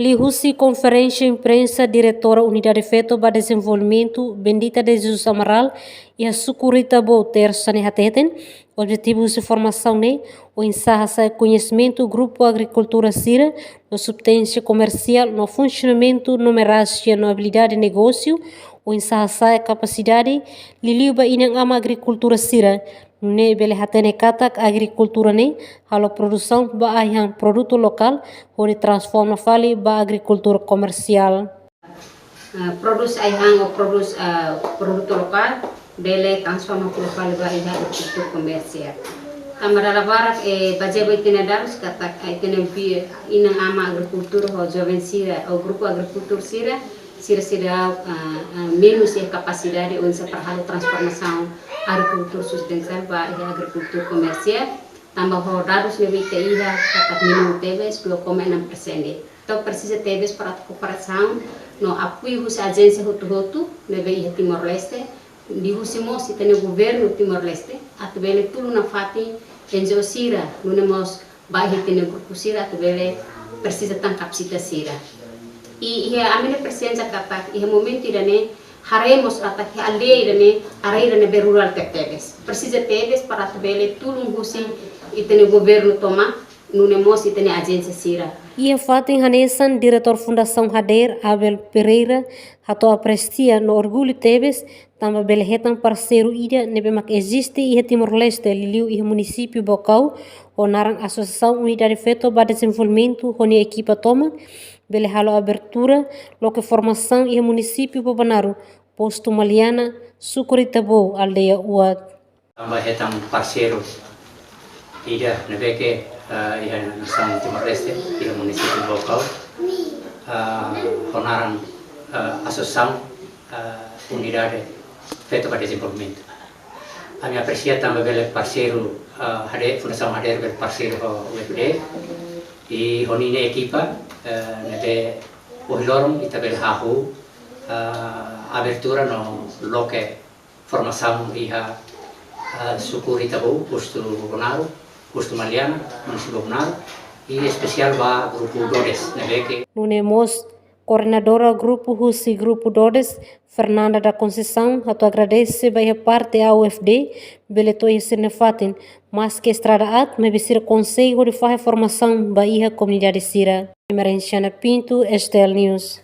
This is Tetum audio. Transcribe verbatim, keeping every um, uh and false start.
Liuhusi konferénsia imprensa, Diretora Unidade Feto ba Dezenvolvimentu, Bendita de Jesus Amaral, iha suku Rita Bou, Tersa ne'e hateten, objetivu husi formasaun ne'e oinsá hasa'e koñesimentu grupu agrikultór sira no subsisténsia komersiál no funsionamentu, numerásia no abilidade negósiu, oinsá hasa'e kapasidade liuliu ba inan-aman agrikultór sira, nune'e bele hatene katak agrikultura ne'e halo produsaun ba ai-han, produtu lokál, hodi transforma fali ba agrikultura komersiál. Ah, produs ai-han ou produs, ah, produtu lokál, bele transforma fali ba iha agrikultura komersiál. Tanba dala barak, eh, bazeia ba ita-nia dadus katak, ah, ita-nia bi-, inan-aman agrikultór ho joven sira, ou grupu agrikultór sira, sira seidauk, ah, ah, menus iha kapasidade oinsá para halo transformasaun agrikultura sustentável ba iha agrikultura komersiál, tanba ho dadus ne'ebé ita iha katak mínimo tebes dua koma enam persen de'it. Entaun presiza tebes para atu kooperasaun no apoiu husi ajénsia hotu-hotu ne'ebé iha Timor-Leste, liuhusi mós ita-nia governu Timor-Leste, atu bele tulun nafatin N G O sira, nune'e mós ba iha ita-nia grupu sira atu bele presiza tan kapasita sira. I, iha ami-nia prezensa katak iha momentu ida-ne'e haree mós katak iha aldeia ida-ne'e, área ida-ne'e be rurál tebetebes. Presiza tebes para atu bele tulun husi ita-nia governu tomak, nune'e mós ita-nia ajénsia sira. Iha fatin hanesan, Diretór Fundasaun HADER, Abel Pereira, hato'o apresia no orgullu tebes, tanba bele hetan parseiru ida ne'ebé mak eziste iha Timor-Leste, liuliu iha munisípiu Baucau, ho naran Asosiasaun Unidade Feto ba Dezenvolvimentu ho nia ekipa tomak, bele halo abertura loke formasaun iha munisípiu Bobonaro, postu Maliana, suku Rita Bou, aldeia Uat. Tanba hetan parseiru ida ne'ebé ke, eh, iha nasaun Timor-Leste, iha munisípiu Baucau, eh, ho naran, eh, Asosiasaun, eh, Unidade Feto ba Dezenvolvimentu. Ami apresia tanba bele parseiru, eh, HADER, Fundasaun HADER bele parseiru ho U F D, i ho ninia ekipa, eh, ne'ebé ohin loron ita bele hahú, eh, abertura no loke formasaun iha, eh, suku Rita Bou, postu Bobonaro, postu Maliana, munisípiu Bobonaro, i espesiál ba grupu DODES, ne'ebé ke. Nune'e mós koordenadora grupu husi grupu DODES, Fernanda da Conceição, hato'o agradese ba iha parte A U F D, bele to'o iha sira-nia fatin, maske estrada aat, maibé sira konsege hodi fahe formasaun ba iha komunidade sira. Emerenciana Pinto, S T L News.